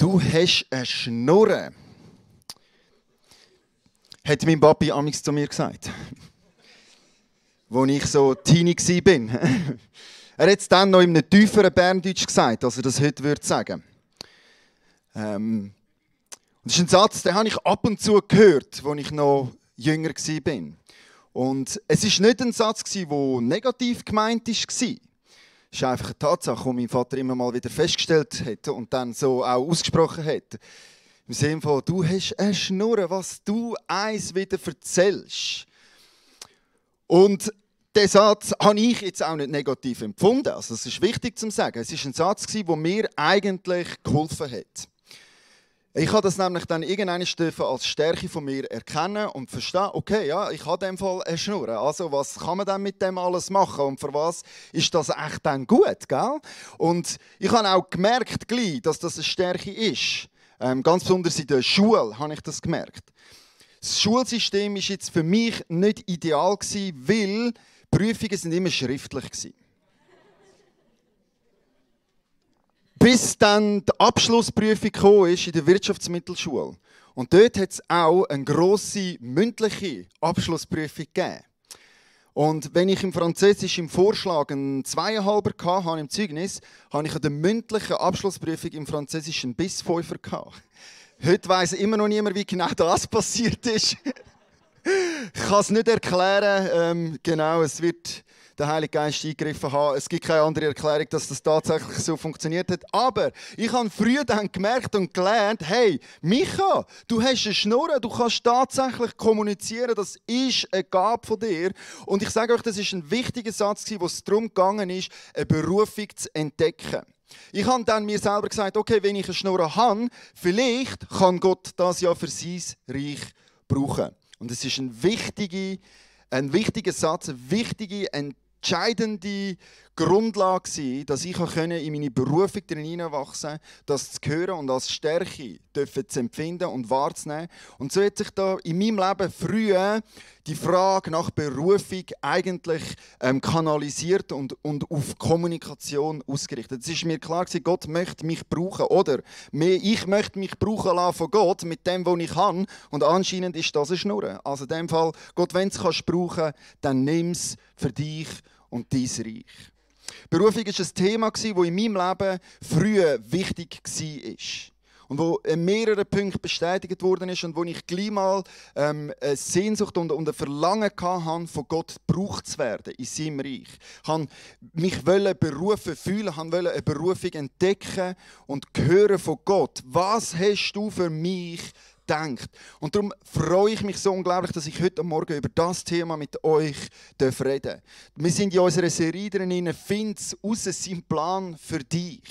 Du hast eine Schnurre, hat mein Papi amigs zu mir gesagt, als ich so Teenie war. Er hat es dann noch in einem tieferen Berndeutsch gesagt, als er das heute würde sagen. Das ist ein Satz, den habe ich ab und zu gehört, als ich noch jünger war. Und es war nicht ein Satz, der negativ gemeint war. Es ist einfach eine Tatsache, die mein Vater immer mal wieder festgestellt hat und dann so auch ausgesprochen hat. Im Sinne von, du hast eine Schnurre, was du eins wieder erzählst. Und diesen Satz habe ich jetzt auch nicht negativ empfunden. Also das ist wichtig zu sagen. Es war ein Satz, der mir eigentlich geholfen hat. Ich habe das nämlich dann irgendwann als Stärke von mir erkennen und verstehen, okay, ja, ich habe in dem Fall eine Schnurre. Also was kann man dann mit dem alles machen und für was ist das echt dann gut, gell? Und ich habe auch gemerkt, dass das eine Stärke ist. Ganz besonders in der Schule habe ich das gemerkt. Das Schulsystem war jetzt für mich nicht ideal, weil Prüfungen sind immer schriftlich waren. Bis dann die Abschlussprüfung kam, in der Wirtschaftsmittelschule. Und dort hat es auch eine grosse mündliche Abschlussprüfung gegeben. Und wenn ich im Französisch im Vorschlag einen 2,5er hatte, im Zeugnis, hatte ich an der mündlichen Abschlussprüfung im Französischen bis 5er gehabt. Heute weiss immer noch niemand, wie genau das passiert ist. Ich kann es nicht erklären. Genau, es wird der Heilige Geist eingegriffen haben. Es gibt keine andere Erklärung, dass das tatsächlich so funktioniert hat. Aber ich habe früh dann gemerkt und gelernt, hey, Micha, du hast eine Schnurre, du kannst tatsächlich kommunizieren, das ist eine Gabe von dir. Und ich sage euch, das ist ein wichtiger Satz, wo es darum gegangen ist, eine Berufung zu entdecken. Ich habe dann mir selber gesagt, okay, wenn ich eine Schnurre habe, vielleicht kann Gott das ja für sein Reich brauchen. Und es ist ein wichtiger Satz, eine wichtige, entscheidende Grundlage war, dass ich in meine Berufung hineinwachsen konnte, das zu hören und als Stärke zu empfinden und wahrzunehmen. Und so hat sich da in meinem Leben früher die Frage nach Berufung eigentlich kanalisiert und auf Kommunikation ausgerichtet. Es ist mir klar gewesen, Gott möchte mich brauchen, oder ich möchte mich brauchen lassen von Gott mit dem, was ich kann. Und anscheinend ist das eine Schnurre. Also in dem Fall, Gott, wenn du es brauchen kannst, dann nimm es für dich und dein Reich. Berufung war ein Thema, das in meinem Leben früher wichtig war. Und wo in mehreren Punkten bestätigt worden ist und wo ich gleich mal eine Sehnsucht und ein Verlangen hatte, von Gott gebraucht zu werden in seinem Reich. Ich wollte mich berufen fühlen, wollte eine Berufung entdecken und hören von Gott. Was hast du für mich gedacht? Und darum freue ich mich so unglaublich, dass ich heute Morgen über das Thema mit euch reden darf. Wir sind in unserer Serie drin, «Find raus, sein Plan für dich».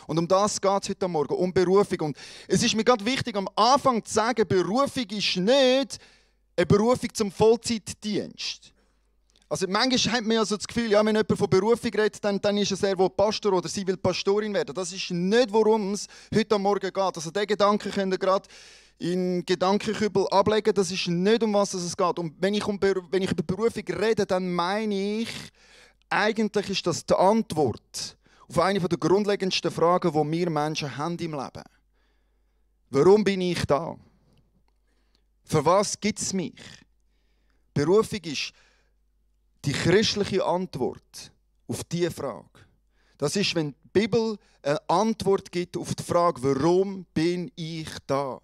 Und um das geht es heute Morgen, um Berufung. Und es ist mir ganz wichtig, am Anfang zu sagen, Berufung ist nicht eine Berufung zum Vollzeitdienst. Also manchmal hat man ja so das Gefühl, ja, wenn jemand von Berufung redet, dann ist es er, der Pastor oder sie will Pastorin werden. Das ist nicht, worum es heute Morgen geht. Also diesen Gedanken könnt ihr gerade in Gedankenkübel ablegen. Das ist nicht, um was es geht. Und wenn ich über Berufung rede, dann meine ich, eigentlich ist das die Antwort auf eine der grundlegendsten Fragen, die wir Menschen haben im Leben. Warum bin ich da? Für was gibt es mich? Berufung ist die christliche Antwort auf diese Frage. Das ist, wenn die Bibel eine Antwort gibt auf die Frage, warum bin ich da?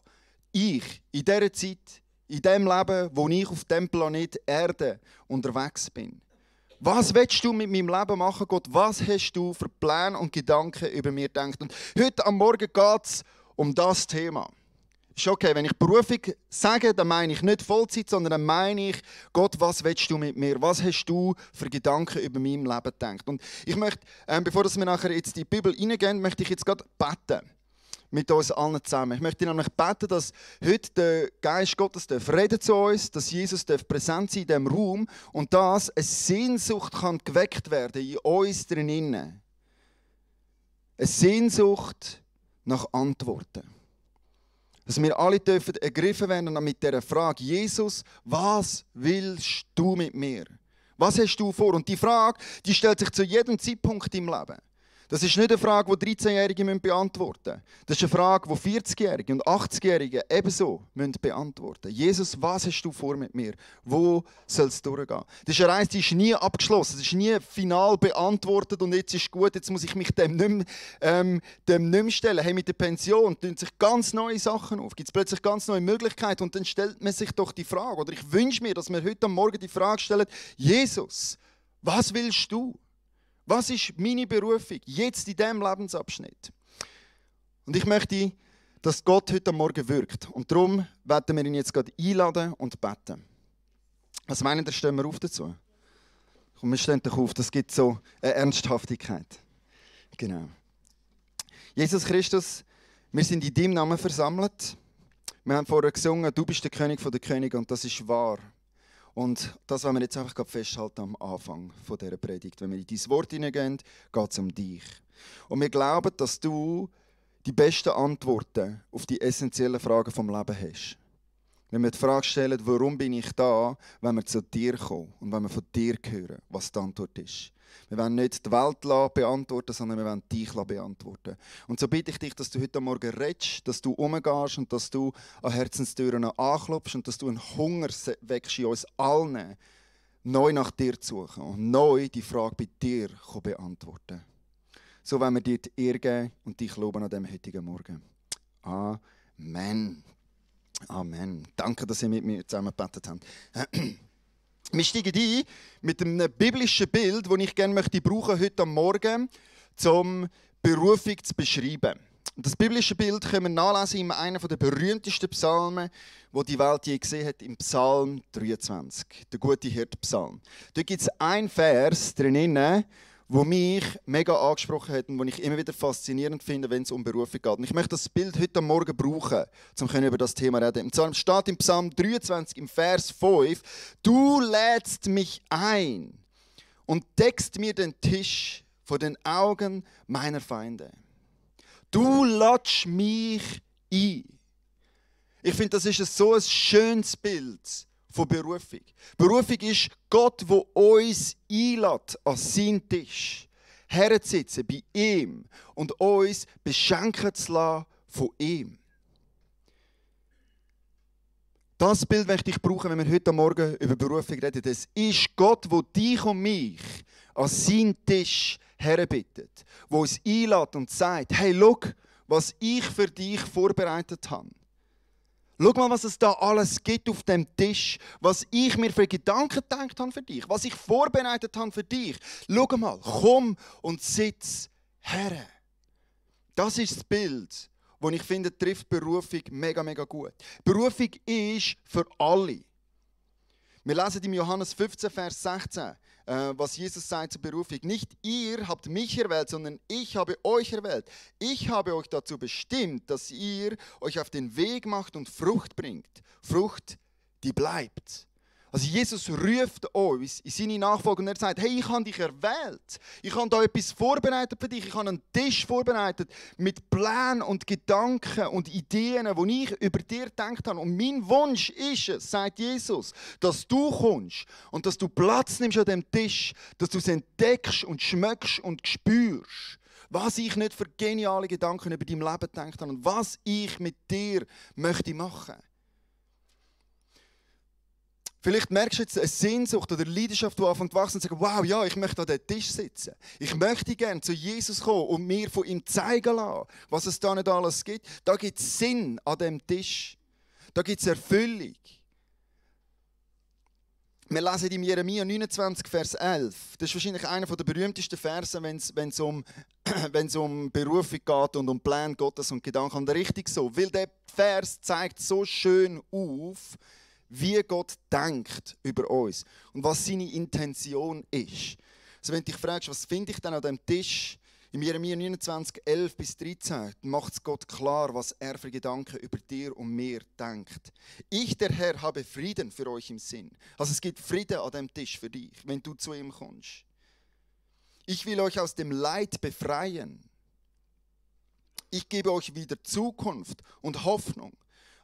Ich, in dieser Zeit, in dem Leben, wo ich auf dem Planet Erde unterwegs bin. Was willst du mit meinem Leben machen, Gott? Was hast du für Pläne und Gedanken über mir gedacht? Und heute am Morgen geht es um das Thema. Ist okay, wenn ich Berufung sage, dann meine ich nicht Vollzeit, sondern dann meine ich, Gott, was willst du mit mir? Was hast du für Gedanken über mein Leben gedacht? Und ich möchte, bevor wir nachher jetzt in die Bibel reingehen, möchte ich jetzt gerade beten. Mit uns allen zusammen. Ich möchte nämlich beten, dass heute der Geist Gottes reden zu uns, dass Jesus präsent sein in diesem Raum und dass eine Sehnsucht kann geweckt werden in uns drinnen. Eine Sehnsucht nach Antworten. Dass wir alle dürfen ergriffen werden mit dieser Frage, Jesus, was willst du mit mir? Was hast du vor? Und die Frage, die stellt sich zu jedem Zeitpunkt im Leben. Das ist nicht eine Frage, die 13-Jährige beantworten müssen. Das ist eine Frage, die 40-Jährige und 80-Jährige ebenso beantworten müssen. Jesus, was hast du vor mit mir? Wo soll es durchgehen? Das ist eine Reise, die ist nie abgeschlossen. Das ist nie final beantwortet und jetzt ist gut, jetzt muss ich mich dem nicht mehr stellen. Hey, mit der Pension tun sich ganz neue Sachen auf. Gibt es plötzlich ganz neue Möglichkeiten und dann stellt man sich doch die Frage, oder ich wünsche mir, dass wir heute Morgen die Frage stellen, Jesus, was willst du? Was ist meine Berufung jetzt in diesem Lebensabschnitt? Und ich möchte, dass Gott heute Morgen wirkt. Und darum werden wir ihn jetzt gerade einladen und beten. Was meinen ihr, stehen wir auf dazu? Komm, wir stehen doch auf, das gibt so eine Ernsthaftigkeit. Genau. Jesus Christus, wir sind in deinem Namen versammelt. Wir haben vorher gesungen, du bist der König der Könige und das ist wahr. Und das wollen wir jetzt einfach festhalten am Anfang dieser Predigt. Wenn wir in dein Wort hineingehen, geht es um dich. Und wir glauben, dass du die besten Antworten auf die essentiellen Fragen vom Leben hast. Wenn wir die Frage stellen, warum bin ich da, wenn wir zu dir kommen und wenn wir von dir hören, was die Antwort ist. Wir wollen nicht die Welt beantworten, sondern wir wollen dich beantworten. Und so bitte ich dich, dass du heute Morgen redest, dass du umgehst und dass du an Herzenstüren anklopfst und dass du einen Hunger weckst in uns allen, neu nach dir zu suchen und neu die Frage bei dir beantworten. So wollen wir dir die Ehre geben und dich loben an diesem heutigen Morgen. Amen. Amen. Danke, dass ihr mit mir zusammen gebetet habt. Wir steigen ein mit einem biblischen Bild, das ich gerne brauchen heute Morgen, um Berufung zu beschreiben. Das biblische Bild können wir nachlesen in einem der berühmtesten Psalmen, die die Welt je gesehen hat, im Psalm 23, der gute Hirte-Psalm. Dort gibt es einen Vers drinnen, der mich mega angesprochen hat und den ich immer wieder faszinierend finde, wenn es um Berufung geht. Und ich möchte das Bild heute Morgen brauchen, um über das Thema zu reden. Es steht im Psalm 23, im Vers 5, du lädst mich ein und deckst mir den Tisch vor den Augen meiner Feinde. Du ladst mich ein. Ich finde, das ist so ein schönes Bild von Berufung. Berufung ist Gott, der uns einlädt an seinen Tisch, herzusitzen bei ihm und uns beschenken zu lassen von ihm. Das Bild möchte ich brauchen, wenn wir heute Morgen über Berufung reden. Das ist Gott, der dich und mich an seinen Tisch herbittet, der uns einlädt und sagt, hey, schau, was ich für dich vorbereitet habe. Schau mal, was es da alles gibt auf dem Tisch, was ich mir für Gedanken gedacht habe für dich, was ich vorbereitet habe für dich. Schau mal, komm und sitz her. Das ist das Bild, das ich finde, trifft Berufung mega, mega gut. Berufung ist für alle. Wir lesen im Johannes 15, Vers 16, was Jesus sagt zur Berufung. Nicht ihr habt mich erwählt, sondern ich habe euch erwählt. Ich habe euch dazu bestimmt, dass ihr euch auf den Weg macht und Frucht bringt. Frucht, die bleibt. Also Jesus ruft uns in seine Nachfolger und er sagt, hey, ich habe dich erwählt. Ich habe da etwas vorbereitet für dich. Ich habe einen Tisch vorbereitet mit Plänen und Gedanken und Ideen, die ich über dir gedacht habe. Und mein Wunsch ist es, sagt Jesus, dass du kommst und dass du Platz nimmst an dem Tisch, dass du es entdeckst und schmeckst und spürst, was ich nicht für geniale Gedanken über dein Leben gedacht habe und was ich mit dir möchte machen. Vielleicht merkst du jetzt eine Sehnsucht oder Leidenschaft, die anfängt zu wachsen und sagst, wow, ja, ich möchte an diesem Tisch sitzen. Ich möchte gerne zu Jesus kommen und mir von ihm zeigen lassen, was es da nicht alles gibt. Da gibt es Sinn an diesem Tisch. Da gibt es Erfüllung. Wir lesen in Jeremia 29, Vers 11. Das ist wahrscheinlich einer der berühmtesten Verse, wenn es um Berufung geht und um Pläne Gottes und Gedanken. Und richtig so, weil der Vers zeigt so schön auf, wie Gott denkt über uns und was seine Intention ist. Also wenn du dich fragst, was finde ich denn an dem Tisch, im Jeremia 29, 11 bis 13, macht es Gott klar, was er für Gedanken über dir und mir denkt. Ich, der Herr, habe Frieden für euch im Sinn. Also es gibt Frieden an dem Tisch für dich, wenn du zu ihm kommst. Ich will euch aus dem Leid befreien. Ich gebe euch wieder Zukunft und Hoffnung.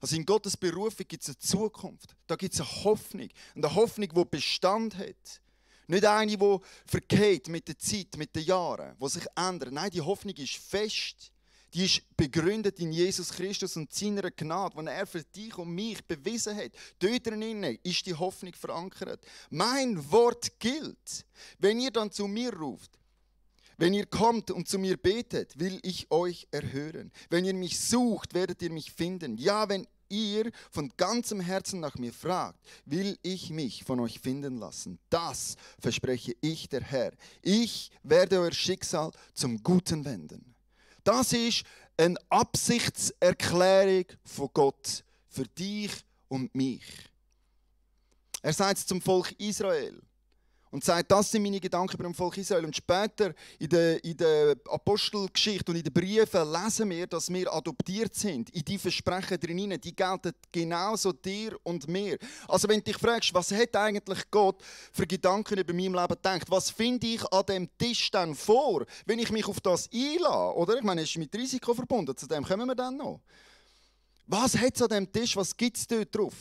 Also in Gottes Berufung gibt es eine Zukunft. Da gibt es eine Hoffnung. Und eine Hoffnung, die Bestand hat. Nicht eine, die vergeht mit der Zeit, mit den Jahren, die sich ändert. Nein, die Hoffnung ist fest. Die ist begründet in Jesus Christus und seiner Gnade, die er für dich und mich bewiesen hat. Dort drinnen ist die Hoffnung verankert. Mein Wort gilt. Wenn ihr dann zu mir ruft, wenn ihr kommt und zu mir betet, will ich euch erhören. Wenn ihr mich sucht, werdet ihr mich finden. Ja, wenn ihr von ganzem Herzen nach mir fragt, will ich mich von euch finden lassen. Das verspreche ich, der Herr. Ich werde euer Schicksal zum Guten wenden. Das ist eine Absichtserklärung von Gott für dich und mich. Er sagt es zum Volk Israel und sagt, das sind meine Gedanken über das Volk Israel. Und später in der Apostelgeschichte und in den Briefen lesen wir, dass wir adoptiert sind in die Versprechen drinnen. Die gelten genauso dir und mir. Also wenn du dich fragst, was hat eigentlich Gott für Gedanken über mein Leben gedacht? Was finde ich an dem Tisch dann vor, wenn ich mich auf das einlasse? Oder? Ich meine, es ist mit Risiko verbunden. Zu dem kommen wir dann noch. Was hat es an dem Tisch? Was gibt es dort drauf?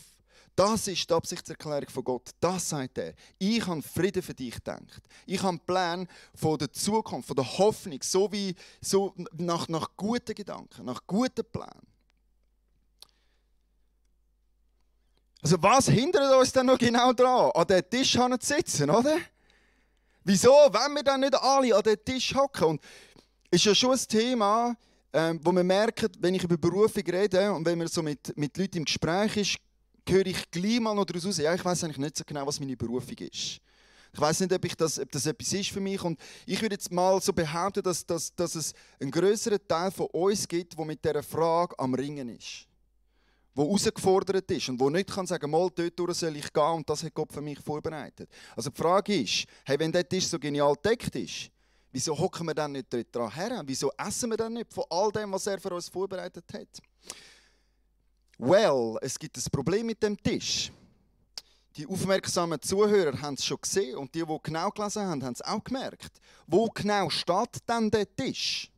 Das ist die Absichtserklärung von Gott. Das sagt er. Ich habe Frieden für dich gedacht. Ich habe einen Plan von der Zukunft, von der Hoffnung, so nach guten Gedanken, nach guten Plänen. Also was hindert uns denn noch genau daran, an den Tisch zu sitzen, oder? Wieso wollen wir dann nicht alle an den Tisch hocken? Und ist ja schon ein Thema, wo man merkt, wenn ich über Berufung rede und wenn man so mit Leuten im Gespräch ist, höre ich gleich mal noch daraus raus, ja, ich weiss eigentlich nicht so genau, was meine Berufung ist. Ich weiss nicht, ob das etwas ist für mich. Und ich würde jetzt mal so behaupten, dass es einen grösseren Teil von uns gibt, der mit dieser Frage am Ringen ist. Der herausgefordert ist und der nicht kann sagen, mal, dort soll ich gehen und das hat Gott für mich vorbereitet. Also die Frage ist, hey, wenn der Tisch so genial gedeckt ist, wieso hocken wir dann nicht dran her? Wieso essen wir dann nicht von all dem, was er für uns vorbereitet hat? Es gibt ein Problem mit dem Tisch. Die aufmerksamen Zuhörer haben es schon gesehen und die genau gelesen haben, haben es auch gemerkt. Wo genau steht denn der Tisch?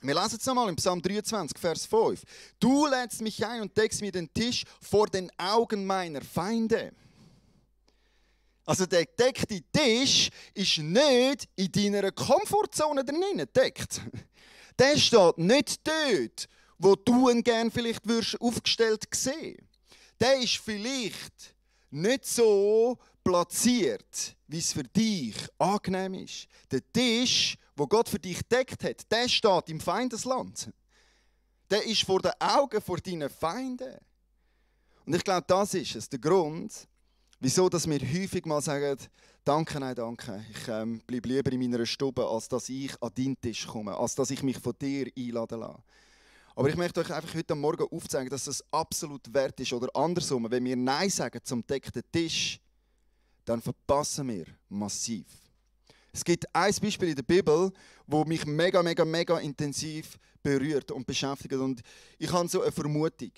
Wir lesen es einmal im Psalm 23, Vers 5. Du lädst mich ein und deckst mir den Tisch vor den Augen meiner Feinde. Also der gedeckte Tisch ist nicht in deiner Komfortzone drinnen gedeckt. Der steht nicht dort, wo du ihn gerne vielleicht aufgestellt sehen. Der ist vielleicht nicht so platziert, wie es für dich angenehm ist. Der Tisch, wo Gott für dich gedeckt hat, der steht im Feindesland. Der ist vor den Augen vor deinen Feinden. Und ich glaube, das ist es, der Grund, wieso dass wir häufig mal sagen, danke, nein, danke. Ich bleibe lieber in meiner Stube, als dass ich an deinen Tisch komme, als dass ich mich von dir einladen lasse. Aber ich möchte euch einfach heute Morgen aufzeigen, dass es absolut wert ist. Oder andersrum, wenn wir Nein sagen zum deckten Tisch, dann verpassen wir massiv. Es gibt ein Beispiel in der Bibel, das mich mega intensiv berührt und beschäftigt. Und ich habe so eine Vermutung.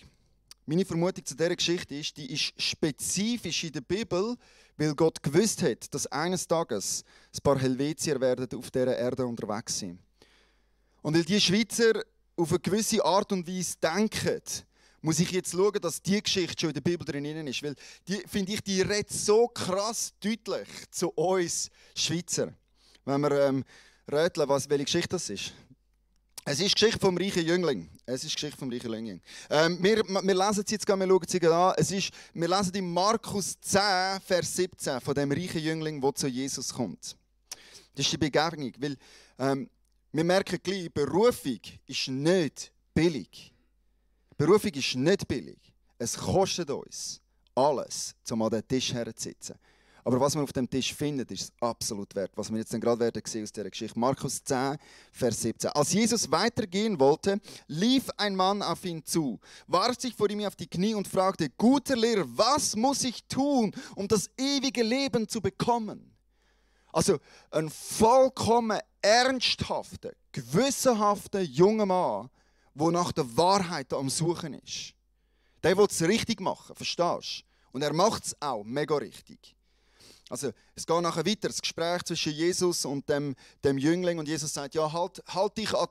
Meine Vermutung zu dieser Geschichte ist, die ist spezifisch in der Bibel, weil Gott gewusst hat, dass eines Tages ein paar Helvetier werden auf dieser Erde unterwegs sind. Und weil die Schweizer auf eine gewisse Art und Weise denken, muss ich jetzt schauen, dass diese Geschichte schon in der Bibel drin ist. Weil die, finde ich, die redet so krass deutlich zu uns Schweizer. Wenn wir rätseln, welche Geschichte das ist. Es ist die Geschichte vom reichen Jüngling. Wir lesen sie jetzt gerade, wir schauen sie gerade an. Wir lesen in Markus 10, Vers 17 von dem reichen Jüngling, der zu Jesus kommt. Das ist die Begegnung, weil wir merken gleich, Berufung ist nicht billig. Berufung ist nicht billig. Es kostet uns alles, um an den Tisch herzusitzen. Aber was wir auf dem Tisch finden, ist es absolut wert. Was wir jetzt dann gerade werden sehen aus dieser Geschichte. Markus 10, Vers 17. Als Jesus weitergehen wollte, lief ein Mann auf ihn zu, warf sich vor ihm auf die Knie und fragte, guter Lehrer, was muss ich tun, um das ewige Leben zu bekommen? Also ein vollkommen ernsthafter, gewissenhafter junger Mann, der nach der Wahrheit am Suchen ist. Der will es richtig machen, verstehst du? Und er macht es auch mega richtig. Also es geht nachher weiter, das Gespräch zwischen Jesus und dem Jüngling. Und Jesus sagt, ja, halt dich an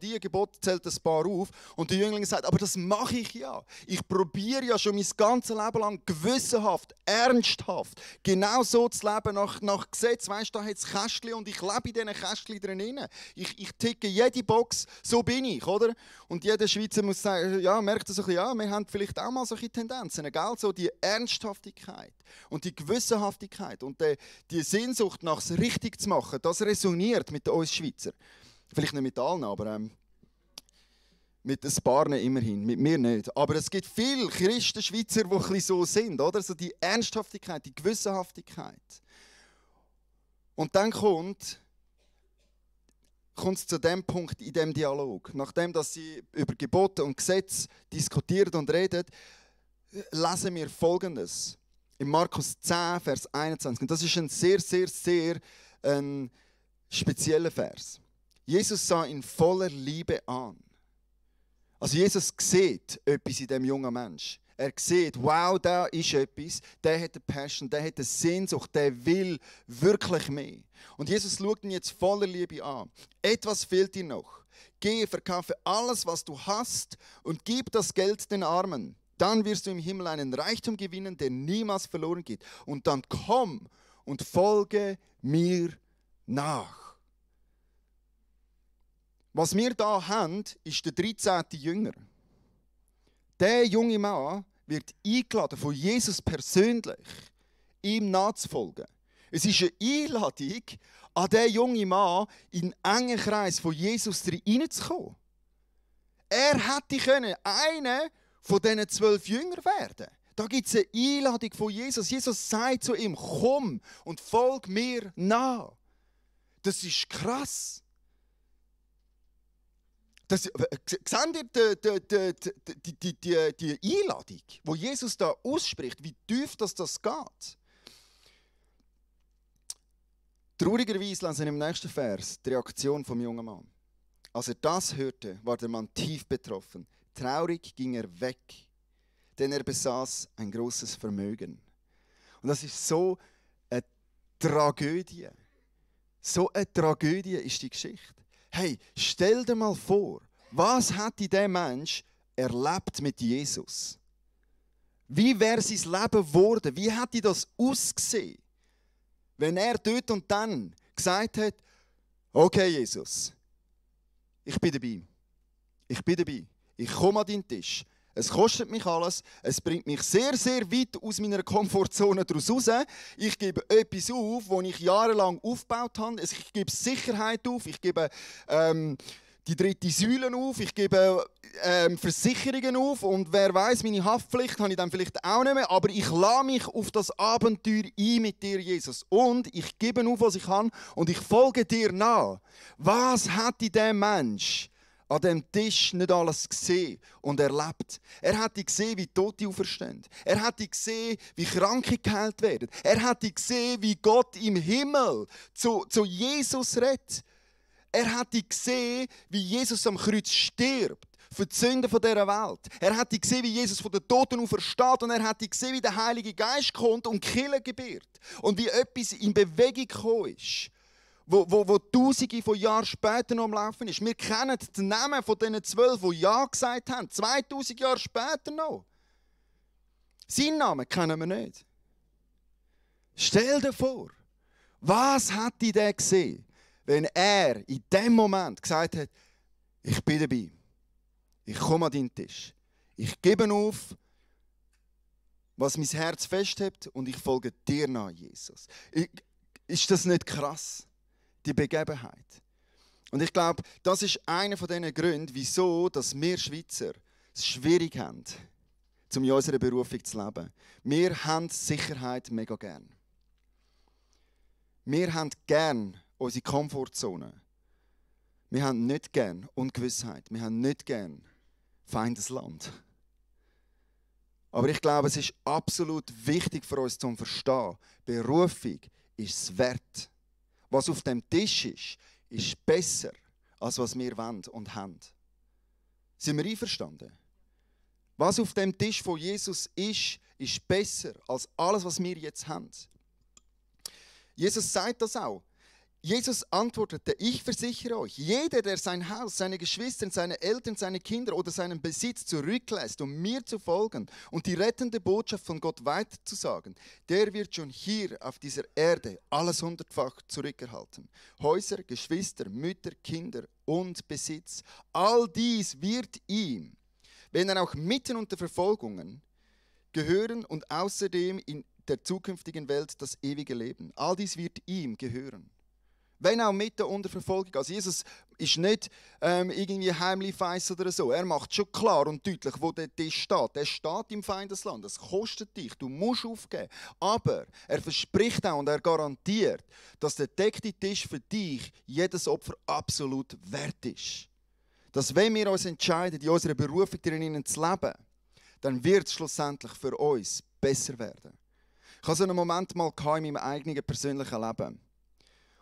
die Gebot zählt ein paar auf. Und der Jüngling sagt, aber das mache ich ja. Ich probiere ja schon mein ganzes Leben lang gewissenhaft, ernsthaft, genau so zu leben nach Gesetz. Weißt du, da hat es Kästchen und ich lebe in diesen Kästchen drin. Ich ticke jede Box, so bin ich, oder? Und jeder Schweizer muss sagen, ja, merkt das ein bisschen, ja, wir haben vielleicht auch mal solche Tendenzen, gell? So die Ernsthaftigkeit und die Gewissenhaftigkeit. Und die Sehnsucht nach es richtig zu machen, das resoniert mit uns Schweizer. Vielleicht nicht mit allen, aber mit ein paar immerhin, mit mir nicht. Aber es gibt viele Christen-Schweizer, die ein bisschen so sind, oder? So die Ernsthaftigkeit, die Gewissenhaftigkeit. Und dann kommt es zu dem Punkt in dem Dialog. Nachdem dass sie über Gebote und Gesetze diskutieren und reden, lesen wir Folgendes. In Markus 10, Vers 21. Und das ist ein sehr, sehr, sehr spezieller Vers. Jesus sah ihn voller Liebe an. Also Jesus sieht etwas in diesem jungen Mensch. Er sieht, wow, da ist etwas, der hat eine Passion, der hat eine Sehnsucht, der will wirklich mehr. Und Jesus schaut ihn jetzt voller Liebe an. Etwas fehlt dir noch. Geh, verkaufe alles, was du hast und gib das Geld den Armen. Dann wirst du im Himmel einen Reichtum gewinnen, der niemals verloren geht. Und dann komm und folge mir nach. Was wir da haben, ist der 13. Jünger. Der junge Mann wird eingeladen von Jesus persönlich, ihm nachzufolgen. Es ist eine Einladung an diesen jungen Mann, in den engen Kreis von Jesus reinzukommen. Er hätte einer von diesen 12 Jüngern werden. Da gibt es eine Einladung von Jesus. Jesus sagt zu ihm, komm und folg mir nach. Das ist krass. Seht ihr die Einladung, die Jesus da ausspricht, wie tief das geht? Traurigerweise lesen wir im nächsten Vers die Reaktion vom jungen Mann. Als er das hörte, war der Mann tief betroffen. Traurig ging er weg, denn er besaß ein großes Vermögen. Und das ist so eine Tragödie. So eine Tragödie ist die Geschichte. Hey, stell dir mal vor, was hat dieser Mensch erlebt mit Jesus? Wie wäre sein Leben geworden? Wie hätte das ausgesehen, wenn er dort und dann gesagt hat, okay Jesus, ich bin dabei. Ich bin dabei. Ich komme an deinen Tisch. Es kostet mich alles. Es bringt mich sehr, sehr weit aus meiner Komfortzone daraus raus. Ich gebe etwas auf, das ich jahrelang aufgebaut habe. Ich gebe Sicherheit auf. Ich gebe die dritte Säule auf. Ich gebe Versicherungen auf. Und wer weiß, meine Haftpflicht habe ich dann vielleicht auch nicht mehr. Aber ich lasse mich auf das Abenteuer ein mit dir, Jesus. Und ich gebe auf, was ich kann. Und ich folge dir nach. Was hat dieser Mensch an dem Tisch nicht alles gesehen und erlebt? Er hat gesehen, wie Tote auferstehen. Er hat gesehen, wie Kranke geheilt werden. Er hat gesehen, wie Gott im Himmel zu Jesus redet. Er hat gesehen, wie Jesus am Kreuz stirbt für die Sünden dieser Welt. Er hat gesehen, wie Jesus von den Toten aufersteht. Und er hat gesehen, wie der Heilige Geist kommt und Kirche gebiert. Und wie etwas in Bewegung gekommen ist, wo Tausende von Jahren später noch am Laufen ist. Wir kennen die Namen von diesen 12, die Ja gesagt haben. 2000 Jahre später noch. Seinen Namen kennen wir nicht. Stell dir vor, was hätte der gesehen, wenn er in dem Moment gesagt hat, ich bin dabei. Ich komme an deinen Tisch. Ich gebe auf, was mein Herz festhält und ich folge dir nach, Jesus. Ist das nicht krass? Die Begebenheit. Und ich glaube, das ist einer von diesen Gründen, wieso dass wir Schweizer es schwierig haben, um in unserer Berufung zu leben. Wir haben Sicherheit mega gern. Wir haben gern unsere Komfortzone. Wir haben nicht gern Ungewissheit. Wir haben nicht gern Feindesland. Aber ich glaube, es ist absolut wichtig für uns zu verstehen, Berufung ist es wert. Was auf dem Tisch ist besser, als was wir wollen und haben. Sind wir einverstanden? Was auf dem Tisch von Jesus ist besser als alles, was wir jetzt haben. Jesus sagt das auch. Jesus antwortete, ich versichere euch, jeder, der sein Haus, seine Geschwister, seine Eltern, seine Kinder oder seinen Besitz zurücklässt, um mir zu folgen und die rettende Botschaft von Gott weiterzusagen, der wird schon hier auf dieser Erde alles hundertfach zurückerhalten. Häuser, Geschwister, Mütter, Kinder und Besitz. All dies wird ihm, wenn er auch mitten unter Verfolgungen gehören und außerdem in der zukünftigen Welt das ewige Leben. All dies wird ihm gehören. Wenn auch mitten unter Verfolgung. Also Jesus ist nicht irgendwie heimlich feiss oder so. Er macht schon klar und deutlich, wo der Tisch steht. Er steht im Feindesland. Das kostet dich. Du musst aufgeben. Aber er verspricht auch und er garantiert, dass der deckte Tisch für dich jedes Opfer absolut wert ist. Dass wenn wir uns entscheiden, in unserer Berufung drinnen zu leben, dann wird es schlussendlich für uns besser werden. Ich hatte so einen Moment mal in meinem eigenen persönlichen Leben.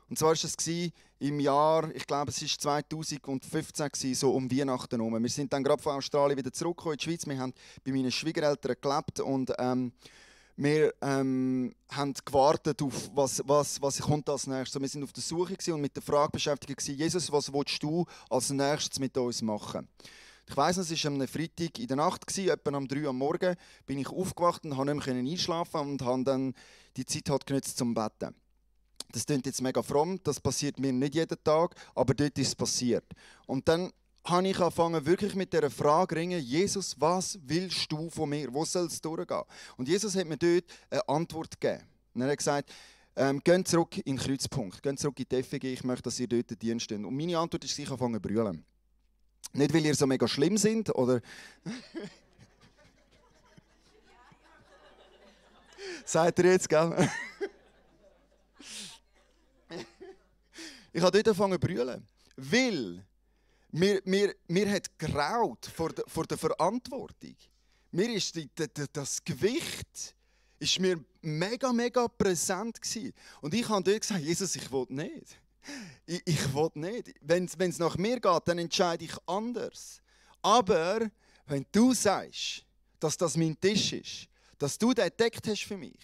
Und zwar war es im Jahr, ich glaube es war 2015, so um Weihnachten herum. Wir sind dann gerade von Australien wieder zurückgekommen in die Schweiz. Wir haben bei meinen Schwiegereltern gelebt und wir haben gewartet auf, was kommt als nächstes. Wir sind auf der Suche und mit der Frage beschäftigt, Jesus, was willst du als nächstes mit uns machen? Ich weiss noch, es war am Freitag in der Nacht, etwa um 3 Uhr am Morgen, bin ich aufgewacht und konnte nicht mehr einschlafen und habe dann die Zeit halt genutzt zum Betten. Das klingt jetzt mega fromm, das passiert mir nicht jeden Tag, aber dort ist es passiert. Und dann habe ich angefangen, wirklich mit dieser Frage zu ringen, Jesus, was willst du von mir? Wo soll es durchgehen? Und Jesus hat mir dort eine Antwort gegeben. Und er hat gesagt, geht zurück in den Kreuzpunkt, geht zurück in die FG, ich möchte, dass ihr dort Dienst steht. Und meine Antwort ist, ich anfangen zu brüllen. Nicht, weil ihr so mega schlimm sind, oder... Seid ihr jetzt, gell? Ich habe dort angefangen zu brüllen, weil mir hat graut vor der Verantwortung. Mir ist das Gewicht ist mir mega präsent gewesen. Und ich habe dort gesagt, Jesus, ich will nicht. Ich will nicht. Wenn es nach mir geht, dann entscheide ich anders. Aber wenn du sagst, dass das mein Tisch ist, dass du den entdeckt hast für mich,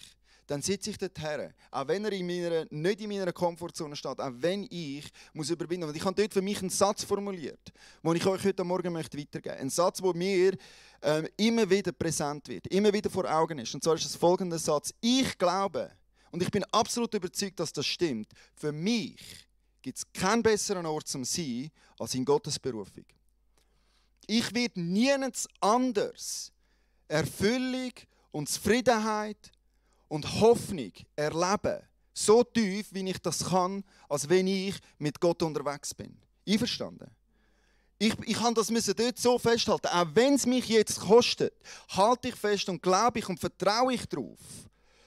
dann sitze ich dort her. Auch wenn er nicht in meiner Komfortzone steht, auch wenn ich muss überwinden muss. Und ich habe dort für mich einen Satz formuliert, den ich euch heute Morgen weitergeben möchte. Ein Satz, der mir immer wieder präsent wird, immer wieder vor Augen ist. Und zwar ist es folgender Satz. Ich glaube, und ich bin absolut überzeugt, dass das stimmt, für mich gibt es keinen besseren Ort zum Sein als in Gottes Berufung. Ich werde nirgends anders Erfüllung und Zufriedenheit und Hoffnung erleben, so tief, wie ich das kann, als wenn ich mit Gott unterwegs bin. Einverstanden? Ich kann das dort so festhalten. Auch wenn es mich jetzt kostet, halte ich fest und glaube ich und vertraue ich darauf,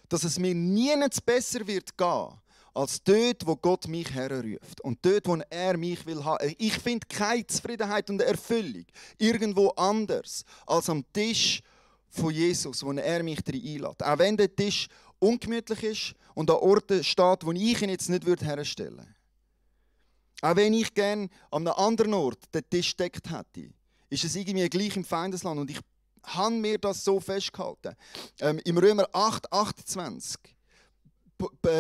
dass es mir niemals besser wird gehen, als dort, wo Gott mich herruft. Und dort, wo er mich will haben. Ich finde keine Zufriedenheit und Erfüllung irgendwo anders als am Tisch von Jesus, wo er mich einlädt. Auch wenn der Tisch ungemütlich ist und an Orten steht, wo ich ihn jetzt nicht herstellen würde. Auch wenn ich gerne an einem anderen Ort den Tisch deckt hätte, ist es irgendwie gleich im Feindesland. Und ich habe mir das so festgehalten. Im Römer 8,28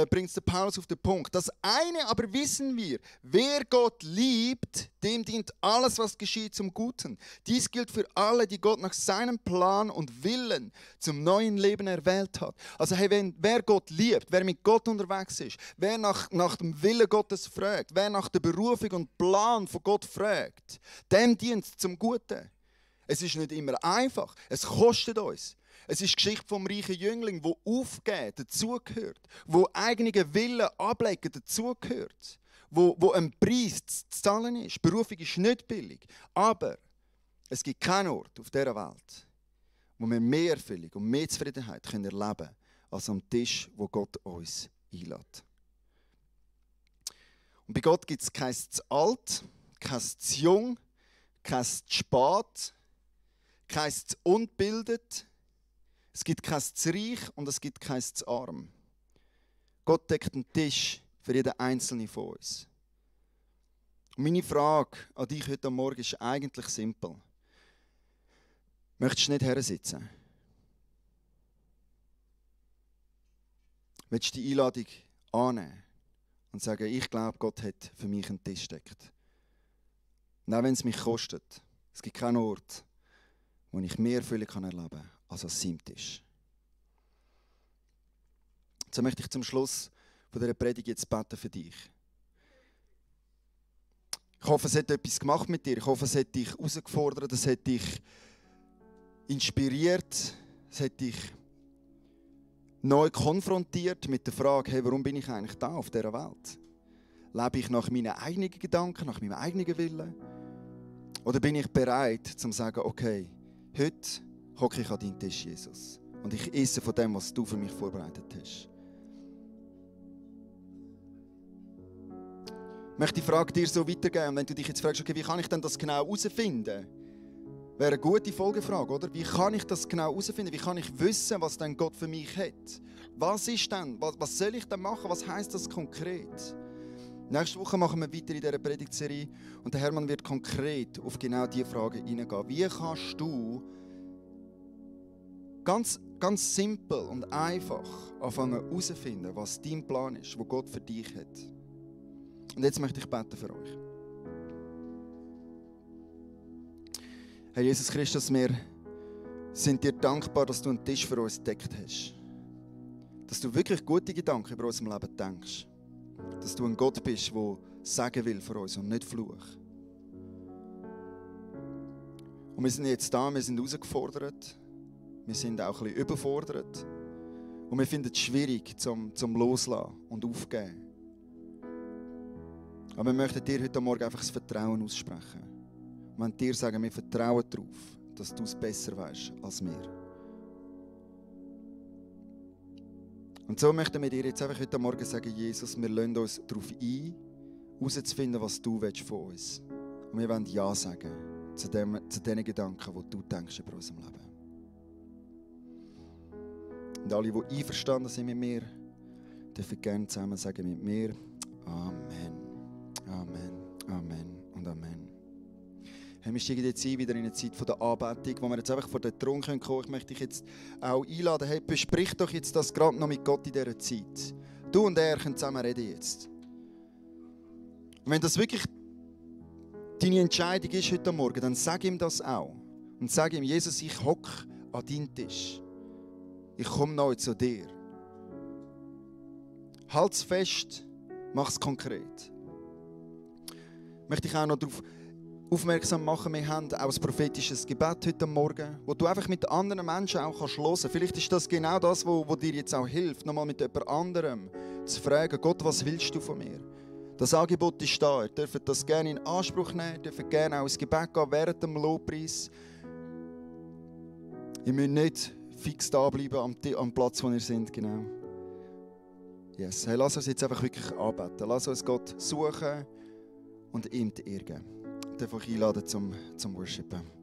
bringt es Paulus auf den Punkt. Das eine aber wissen wir, wer Gott liebt, dem dient alles, was geschieht, zum Guten. Dies gilt für alle, die Gott nach seinem Plan und Willen zum neuen Leben erwählt hat. Also hey, wer Gott liebt, wer mit Gott unterwegs ist, wer nach dem Willen Gottes fragt, wer nach der Berufung und Plan von Gott fragt, dem dient es zum Guten. Es ist nicht immer einfach, es kostet uns. Es ist die Geschichte vom reichen Jüngling, der aufgeben dazugehört, wo eigene Willen ablegen dazugehört, wo ein Preis zu zahlen ist. Berufung ist nicht billig, aber es gibt keinen Ort auf dieser Welt, wo wir mehr Erfüllung und mehr Zufriedenheit erleben können, als am Tisch, wo Gott uns einlädt. Und bei Gott gibt es kein zu alt, kein zu jung, kein zu spät, kein zu unbildet. Es gibt kein zu reich und es gibt kein zu arm. Gott deckt einen Tisch für jeden Einzelnen von uns. Und meine Frage an dich heute Morgen ist eigentlich simpel. Möchtest du nicht hersitzen? Willst du die Einladung annehmen und sagen, ich glaube, Gott hat für mich einen Tisch gedeckt. Und auch wenn es mich kostet, es gibt keinen Ort, wo ich mehr Erfüllung erleben kann, als an seinem Tisch. So möchte ich zum Schluss von dieser Predigt jetzt beten für dich. Ich hoffe, es hat etwas gemacht mit dir. Ich hoffe, es hat dich herausgefordert, es hat dich inspiriert, es hat dich neu konfrontiert mit der Frage, hey, warum bin ich eigentlich da auf dieser Welt? Lebe ich nach meinen eigenen Gedanken, nach meinem eigenen Willen? Oder bin ich bereit, zu sagen, okay, heute hocke ich an deinen Tisch, Jesus, und ich esse von dem, was du für mich vorbereitet hast. Ich möchte die Frage dir so weitergeben. Und wenn du dich jetzt fragst, okay, wie kann ich denn das genau herausfinden? Wäre eine gute Folgefrage, oder? Wie kann ich das genau herausfinden? Wie kann ich wissen, was denn Gott für mich hat? Was ist denn? Was soll ich denn machen? Was heisst das konkret? Nächste Woche machen wir weiter in dieser Predigtserie und der Hermann wird konkret auf genau diese Fragen hineingehen. Wie kannst du ganz simpel und einfach anfangen herauszufinden, was dein Plan ist, was Gott für dich hat? Und jetzt möchte ich beten für euch. Herr Jesus Christus, wir sind dir dankbar, dass du einen Tisch für uns gedeckt hast. Dass du wirklich gute Gedanken über unserem Leben denkst. Dass du ein Gott bist, der sagen will für uns und nicht Fluch. Und wir sind jetzt da, wir sind herausgefordert. Wir sind auch ein bisschen überfordert. Und wir finden es schwierig zum Loslassen und Aufgeben. Aber wir möchten dir heute Morgen einfach das Vertrauen aussprechen. Wir wollen dir sagen, wir vertrauen darauf, dass du es besser weißt als wir. Und so möchten wir dir jetzt einfach heute Morgen sagen, Jesus, wir lassen uns darauf ein, herauszufinden, was du von uns willst. Und wir wollen Ja sagen zu den Gedanken, die du denkst über unserem Leben. Und alle, die einverstanden sind mit mir, dürfen gerne zusammen sagen mit mir, Amen. Amen, Amen und Amen. Wir steigen jetzt ein, wieder in eine Zeit der Anbetung, wo wir jetzt einfach vor den Thron kommen können. Ich möchte dich jetzt auch einladen, hey, besprich doch jetzt das gerade noch mit Gott in dieser Zeit. Du und er können zusammen reden jetzt. Und wenn das wirklich deine Entscheidung ist heute Morgen, dann sag ihm das auch. Und sag ihm, Jesus, ich hocke an deinen Tisch. Ich komme neu zu dir. Halt's fest, mach's konkret. Möchte ich auch noch darauf aufmerksam machen, wir haben auch ein prophetisches Gebet heute Morgen, wo du einfach mit anderen Menschen auch hören kannst. Vielleicht ist das genau das, was dir jetzt auch hilft, nochmal mit jemand anderem zu fragen, Gott, was willst du von mir? Das Angebot ist da, ihr dürft das gerne in Anspruch nehmen, ihr dürft gerne auch ins Gebet gehen während dem Lobpreis. Ihr müsst nicht fix da bleiben am Platz, wo ihr seid, genau. Yes. Hey, lass uns jetzt einfach wirklich anbeten. Lass uns Gott suchen und ihm die Ehre geben. Ich darf euch einladen zum Worshipen.